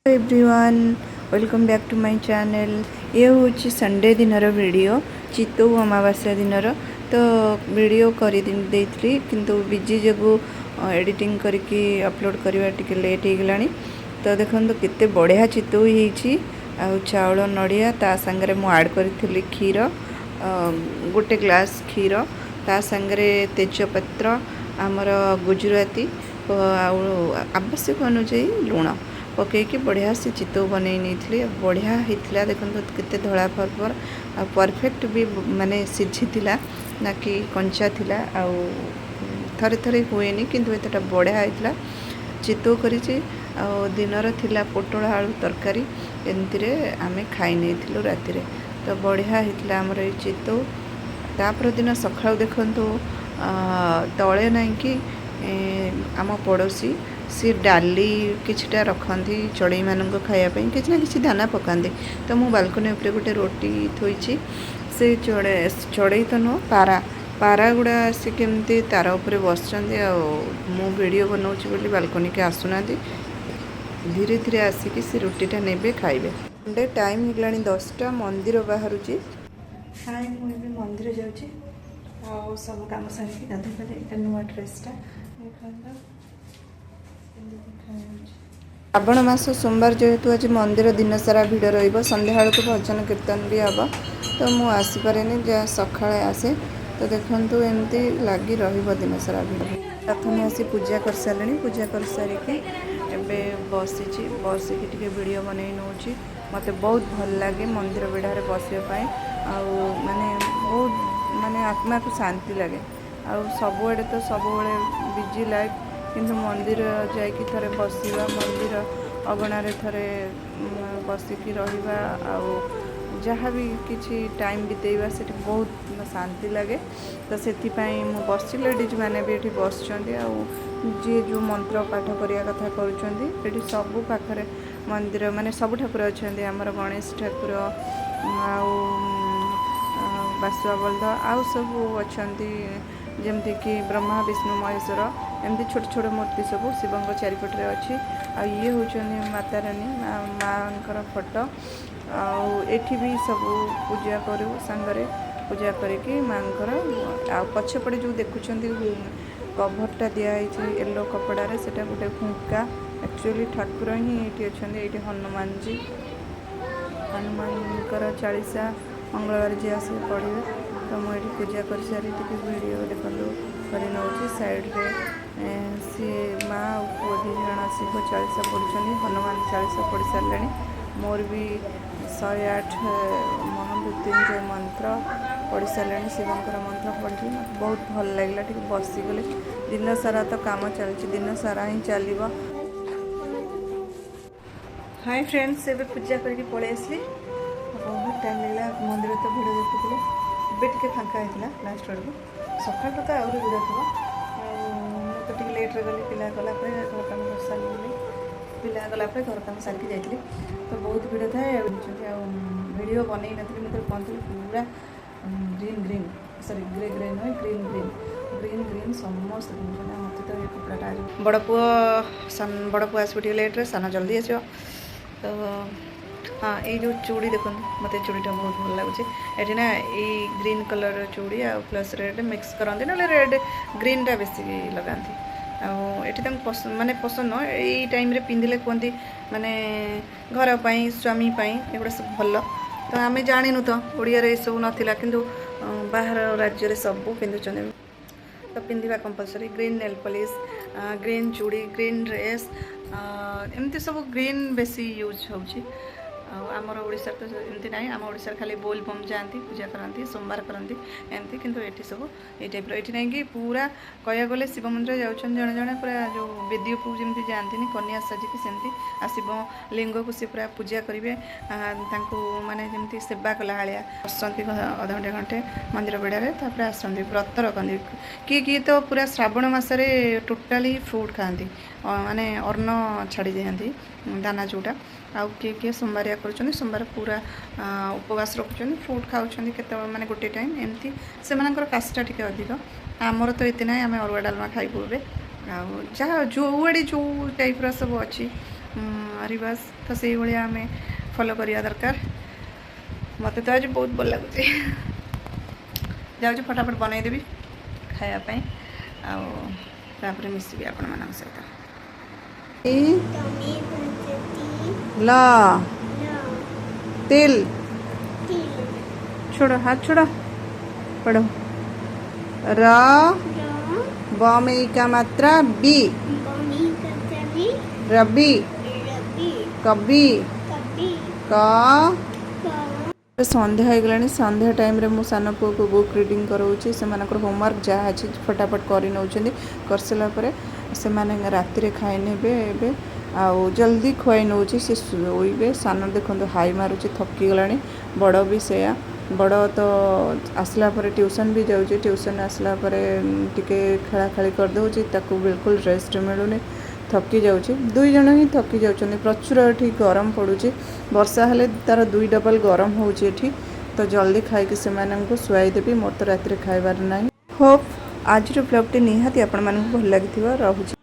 Everyone, welcome back to my channel. ଇଏ ହେଉଛି Sunday ଦିନର ଭିଡ଼ିଓ, ଚିତଉ ଅମାବାସ୍ୟା ଦିନର। ତ ଭିଡ଼ିଓ କରି ଦେଇଥିଲି, କିନ୍ତୁ ବିଜି ଯୋଗୁଁ ଏଡ଼ିଟିଂ କରିକି ଅପଲୋଡ଼ କରିବା ଟିକେ ଲେଟ୍ ହେଇଗଲାଣି। ତ ଦେଖନ୍ତୁ, କେତେ ବଢ଼ିଆ ଚିତଉ ହେଇଛି। ଆଉ ଚାଉଳ, ନଡ଼ିଆ, ତା ସାଙ୍ଗରେ ମୁଁ ଆଡ଼୍ କରିଥିଲି କ୍ଷୀର, ଗୋଟେ ଗ୍ଲାସ୍ କ୍ଷୀର, ତା ସାଙ୍ଗରେ ତେଜପତ୍ର, ଆମର ଗୁଜୁରାତି ଆଉ ଆବଶ୍ୟକ ଅନୁଯାୟୀ ଲୁଣ ପକେଇକି ବଢ଼ିଆ ସେ ଚିତଉ ବନେଇ ନେଇଥିଲି। ବଢ଼ିଆ ହେଇଥିଲା। ଦେଖନ୍ତୁ, କେତେ ଧଳା ଫରଫର ଆଉ ପରଫେକ୍ଟ ବି ମାନେ ସିଝିଥିଲା ନା କି କଞ୍ଚା ଥିଲା। ଆଉ ଥରେ ଥରେ ହୁଏନି, କିନ୍ତୁ ଏତେଟା ବଢ଼ିଆ ହେଇଥିଲା। ଚିତଉ କରିଛି ଆଉ ଦିନର ଥିଲା ପୋଟଳ ଆଳୁ ତରକାରୀ। ଏମିତିରେ ଆମେ ଖାଇ ନେଇଥିଲୁ ରାତିରେ। ତ ବଢ଼ିଆ ହେଇଥିଲା ଆମର ଏଇ ଚିତଉ। ତାପର ଦିନ ସକାଳୁ ଦେଖନ୍ତୁ, ତଳେ ନାଇଁକି ଆମ ପଡ଼ୋଶୀ ସିଏ ଡାଲି କିଛିଟା ରଖନ୍ତି ଚଢ଼େଇମାନଙ୍କୁ ଖାଇବା ପାଇଁ, କିଛି ନା କିଛି ଦାନା ପକାନ୍ତି। ତ ମୁଁ ବାଲକୋନି ଉପରେ ଗୋଟେ ରୋଟି ଥୋଇଛି। ସେ ଚଢ଼େଇ ତ ନୁହଁ, ପାରା। ପାରା ଗୁଡ଼ା ଆସି କେମିତି ତାର ଉପରେ ବସିଛନ୍ତି ଆଉ ମୁଁ ଭିଡ଼ିଓ ବନାଉଛି ବୋଲି ବାଲକୋନିକି ଆସୁନାହାନ୍ତି। ଧୀରେ ଧୀରେ ଆସିକି ସେ ରୁଟିଟା ନେବେ, ଖାଇବେ। ଟାଇମ୍ ହେଇଗଲାଣି 10ଟା। ମନ୍ଦିର ବାହାରୁଛି। ହାଇ, ମୁଁ ଏବେ ମନ୍ଦିର ଯାଉଛି ଆଉ ସବୁ କାମ ସାରିକି ଗାଧୋଇ ପାଧେଇ, ଏଇଟା ନୂଆ ଡ୍ରେସ୍ଟା, ଦେଖନ୍ତୁ କେମିତି ଦେଖାଯାଉଛି। ଶ୍ରାବଣ ମାସ ସୋମବାର ଯେହେତୁ, ଆଜି ମନ୍ଦିର ଦିନସାରା ଭିଡ଼ ରହିବ। ସନ୍ଧ୍ୟାବେଳକୁ ଭଜନ କୀର୍ତ୍ତନ ବି ହେବ। ତ ମୁଁ ଆସିପାରେନି, ଯାହା ସକାଳେ ଆସେ। ତ ଦେଖନ୍ତୁ, ଏମିତି ଲାଗି ରହିବ ଦିନସାରା ଭିଡ଼। ପ୍ରଥମେ ଆସି ପୂଜା କରିସାରିଲିଣି। ପୂଜା କରିସାରିକି ଏବେ ବସିଛି। ବସିକି ଟିକେ ଭିଡ଼ିଓ ବନେଇ ନେଉଛି। ମୋତେ ବହୁତ ଭଲ ଲାଗେ ମନ୍ଦିର ବେଢ଼ାରେ ବସିବା ପାଇଁ ଆଉ ମାନେ ବହୁତ ମାନେ ଆତ୍ମାକୁ ଶାନ୍ତି ଲାଗେ। ଆଉ ସବୁଆଡ଼େ ତ ସବୁବେଳେ ବିଜି ଲାଇଫ୍, କିନ୍ତୁ ମନ୍ଦିର ଯାଇକି ଥରେ ବସିବା, ମନ୍ଦିର ଅଗଣାରେ ଥରେ ବସିକି ରହିବା ଆଉ ଯାହା ବି କିଛି ଟାଇମ୍ ବିତେଇବା, ସେଠି ବହୁତ ଶାନ୍ତି ଲାଗେ। ତ ସେଥିପାଇଁ ମୁଁ ବସିଛି। ଲେଡ଼ିଜ୍ ମାନେ ବି ଏଠି ବସିଛନ୍ତି ଆଉ ଯିଏ ଯେଉଁ ମନ୍ତ୍ର ପାଠ କରିବା କଥା କରୁଛନ୍ତି। ଏଠି ସବୁ ପାଖରେ ମନ୍ଦିର, ମାନେ ସବୁ ଠାକୁର ଅଛନ୍ତି। ଆମର ଗଣେଶ ଠାକୁର ଆଉ ବାସୁଆ ବଳଦ ଆଉ ସବୁ ଅଛନ୍ତି, ଯେମିତିକି ବ୍ରହ୍ମା, ବିଷ୍ଣୁ, ମହେଶ୍ୱର, ଏମିତି ଛୋଟ ଛୋଟ ମୂର୍ତ୍ତି ସବୁ ଶିବଙ୍କ ଚାରିପଟରେ ଅଛି। ଆଉ ଇଏ ହେଉଛନ୍ତି ମାତାରାନୀ, ମାଙ୍କର ଫଟୋ। ଆଉ ଏଠି ବି ସବୁ ପୂଜା କରୁ ସାଙ୍ଗରେ, ପୂଜା କରିକି ମାଙ୍କର। ଆଉ ପଛପଟେ ଯେଉଁ ଦେଖୁଛନ୍ତି କଭରଟା ଦିଆହେଇଛି ୟେଲୋ କପଡ଼ାରେ, ସେଇଟା ଗୋଟେ ହୁଙ୍କା। ଆକ୍ଚୁଆଲି ଠାକୁର ହିଁ ଏଇଠି ଅଛନ୍ତି। ଏଇଠି ହନୁମାନଜୀ, ହନୁମାନଙ୍କର ଚାଳିଶା ମଙ୍ଗଳବାର ଯିଏ ଆସିବେ ପଢ଼ିବେ। ତ ମୁଁ ଏଇଠି ପୂଜା କରିସାରି ଟିକେ ଭିଡ଼ିଓ ଦେଖନ୍ତୁ କରି ନେଉଛି। ସାଇଡ଼୍ରେ ସିଏ ମା ଆଉ ପୁଅ ଦୁଇ ଜଣ ଶିବ ଚାଳିଶା ପଢ଼ୁଛନ୍ତି। ହନୁମାନ ଚାଳିଶା ପଢ଼ି ସାରିଲେଣି। ମୋର ବି 108 ମହାମୃତ୍ୟୁଞ୍ଜୟ ମନ୍ତ୍ର ପଢ଼ି ସାରିଲେଣି। ଶିବଙ୍କର ମନ୍ତ୍ର ପଢ଼ିଲି, ମୋତେ ବହୁତ ଭଲ ଲାଗିଲା। ଟିକେ ବସିଗଲି। ଦିନ ସାରା ତ କାମ ଚାଲିଛି, ଦିନ ସାରା ହିଁ ଚାଲିବ। ହାଇ ଫ୍ରେଣ୍ଡସ୍, ଏବେ ପୂଜା କରିକି ପଳେଇ ଆସିଲି। ବହୁତ ଟାଇମ୍ ଲାଗିଲା। ମନ୍ଦିର ତ ଭିଡ଼ ଦେଖୁଥିଲେ, ଏବେ ଟିକେ ଫାଙ୍କା ହେଇଥିଲା ଲାଷ୍ଟ ବେଳକୁ। ସକାଳୁ ତ ଆହୁରି ଭିଡ଼ ଥିବ। ଆଉ ମୁଁ ତ ଟିକେ ଲେଟ୍ରେ ଗଲି, ପିଲା ଗଲା ପରେ ଘର କାମ କରିସାରିଲି। ପିଲା ଗଲା ପରେ ଘର କାମ ସାରିକି ଯାଇଥିଲି। ତ ବହୁତ ଭିଡ଼ ଥାଏ ଆଉ ଆଉ ଭିଡ଼ିଓ ବନେଇ ନଥିଲି। ମୁଁ ତ ପହଞ୍ଚିଲି, ପୁରା ଗ୍ରୀନ୍ ଗ୍ରୀନ୍, ସରି, ଗ୍ରେ ଗ୍ରେ ନୁହେଁ, ଗ୍ରୀନ୍ ଗ୍ରୀନ୍, ଗ୍ରୀନ୍ ଗ୍ରୀନ୍ ସମସ୍ତେ ପିନ୍ଧୁଛନ୍ତି। ଆଉ ମୋତେ ତ ଏ କପଡ଼ାଟା ଆଜି ବଡ଼ ପୁଅ ସାନ, ବଡ଼ ପୁଅ ଆସିବ ଟିକେ ଲେଟ୍ରେ, ସାନ ଜଲ୍ଦି ଆସିବ। ତ ହଁ, ଏଇ ଯେଉଁ ଚୁଡ଼ି ଦେଖନ୍ତୁ, ମୋତେ ଚୁଡ଼ିଟା ବହୁତ ଭଲ ଲାଗୁଛି। ଏଠି ନା ଏଇ ଗ୍ରୀନ୍ କଲର୍ର ଚୁଡ଼ି ଆଉ ପ୍ଲସ୍ ରେଡ଼୍ ମିକ୍ସ କରନ୍ତି, ନହେଲେ ରେଡ଼୍ ଗ୍ରୀନ୍ଟା ବେଶୀ ଲଗାନ୍ତି। ଆଉ ଏଠି ତାଙ୍କୁ ପସନ୍ଦ, ମାନେ ପସନ୍ଦ ନୁହଁ, ଏଇ ଟାଇମ୍ରେ ପିନ୍ଧିଲେ କୁହନ୍ତି ମାନେ ଘର ପାଇଁ, ସ୍ୱାମୀ ପାଇଁ ଏଗୁଡ଼ା ସବୁ ଭଲ। ତ ଆମେ ଜାଣିନୁ ତ, ଓଡ଼ିଆରେ ଏସବୁ ନଥିଲା, କିନ୍ତୁ ବାହାର ରାଜ୍ୟରେ ସବୁ ପିନ୍ଧୁଛନ୍ତି। ତ ପିନ୍ଧିବା compulsory. Green nail polish, green ଚୁଡ଼ି, ଗ୍ରୀନ୍ ଡ୍ରେସ୍, ଏମିତି ସବୁ ଗ୍ରୀନ୍ ବେଶୀ ୟୁଜ୍ ହେଉଛି। ଆଉ ଆମର ଓଡ଼ିଶାରେ ତ ଏମିତି ନାହିଁ। ଆମ ଓଡ଼ିଶାରେ ଖାଲି ବୋଲବମ୍ ଯାଆନ୍ତି, ପୂଜା କରନ୍ତି, ସୋମବାର କରନ୍ତି ଏମିତି। କିନ୍ତୁ ଏଠି ସବୁ ଏଇ ଟାଇପ୍ର। ଏଠି ନାଇଁକି ପୁରା କହିବାକୁ ଗଲେ ଶିବ ମନ୍ଦିର ଯାଉଛନ୍ତି ଜଣେ ଜଣେ, ପୁରା ଯେଉଁ ବେଦୀ ଉପରକୁ ଯେମିତି ଯାଆନ୍ତିନି କନ୍ୟା ସାଜିକି, ସେମିତି। ଆଉ ଶିବ ଲିଙ୍ଗକୁ ସେ ପୁରା ପୂଜା କରିବେ, ତାଙ୍କୁ ମାନେ ଯେମିତି ସେବା କଲା ଭଳିଆ ବସନ୍ତି ଅଧଘଣ୍ଟେ ଘଣ୍ଟେ ମନ୍ଦିର ବେଢ଼ାରେ, ତାପରେ ଆସନ୍ତି। ବ୍ରତ ରଖନ୍ତି କିଏ କିଏ ତ ପୁରା ଶ୍ରାବଣ ମାସରେ ଟୋଟାଲି ଫ୍ରୁଟ୍ ଖାଆନ୍ତି, ମାନେ ଅନ୍ନ ଛାଡ଼ି ଦିଅନ୍ତି, ଦାନା ଯେଉଁଟା। ଆଉ କିଏ କିଏ ସୋମବାରିଆ କରୁଛନ୍ତି, ସୋମବାର ପୁରା ଉପବାସ ରଖୁଛନ୍ତି, ଫ୍ରୁଟ୍ ଖାଉଛନ୍ତି କେତେବେଳେ, ମାନେ ଗୋଟେ ଟାଇମ୍ ଏମିତି। ସେମାନଙ୍କର କାଷ୍ଟା ଟିକେ ଅଧିକ। ଆମର ତ ଏତେ ନାହିଁ, ଆମେ ଅରୁଆ ଡାଲମା ଖାଇବୁ ଏବେ। ଆଉ ଯାହା ଯେଉଁଆଡ଼େ ଯେଉଁ ଟାଇପ୍ର ସବୁ ଅଛି। ରିବାଜ ତ ସେଇଭଳିଆ ଆମେ ଫଲୋ କରିବା ଦରକାର। ମୋତେ ତ ଆଜି ବହୁତ ଭଲ ଲାଗୁଛି। ଯାଉଛି, ଫଟାଫଟ ବନେଇଦେବି ଖାଇବା ପାଇଁ ଆଉ ତାପରେ ମିଶିବି ଆପଣମାନଙ୍କ ସହିତ। ଲ तिल। छोड़ो, हाथ छोड़ो। पढ़ो। र, ब में ई का मात्रा, बी। रबी, कବି, କ। ସନ୍ଧ୍ୟା ହେଇଗଲାଣି। ସନ୍ଧ୍ୟା ଟାଇମ୍ରେ ମୁଁ ସାନ ପୁଅକୁ ବୁକ୍ ରିଡ଼ିଂ କରାଉଛି। ସେମାନଙ୍କର ହୋମୱାର୍କ ଯାହା ଅଛି ଫଟାଫଟ କରି ନେଉଛନ୍ତି। କରିସାରିଲା ପରେ ସେମାନେ ରାତିରେ ଖାଇ ନେବେ। ଏବେ ଆଉ ଜଲ୍ଦି ଖୁଆଇ ନେଉଛି, ସେ ଶୋଇବେ। ସାନ ଦେଖନ୍ତୁ, ହାଇ ମାରୁଛି, ଥକିଗଲାଣି। ବଡ଼ ବି ସେୟା। ବଡ଼ ତ ଆସିଲା ପରେ ଟ୍ୟୁସନ୍ ବି ଯାଉଛି। ଟ୍ୟୁସନ୍ ଆସିଲା ପରେ ଟିକେ ଖେଳା ଖେଳି କରିଦେଉଛି। ତାକୁ ବିଲକୁଲ ରେଷ୍ଟ ମିଳୁନି, ଥକି ଯାଉଛି। ଦୁଇ ଜଣ ହିଁ ଥକି ଯାଉଛନ୍ତି। ପ୍ରଚୁର ଏଠି ଗରମ ପଡ଼ୁଛି। ବର୍ଷା ହେଲେ ତାର ଦୁଇ ଡବଲ ଗରମ ହେଉଛି ଏଠି। ତ ଜଲ୍ଦି ଖାଇକି ସେମାନଙ୍କୁ ଶୁଆଇଦେବି। ମୋର ତ ରାତିରେ ଖାଇବାର ନାହିଁ। ହୋପ୍ ଆଜିର ବ୍ଲଗ୍ଟି ନିହାତି ଆପଣମାନଙ୍କୁ ଭଲ ଲାଗିଥିବ। ରହୁଛି।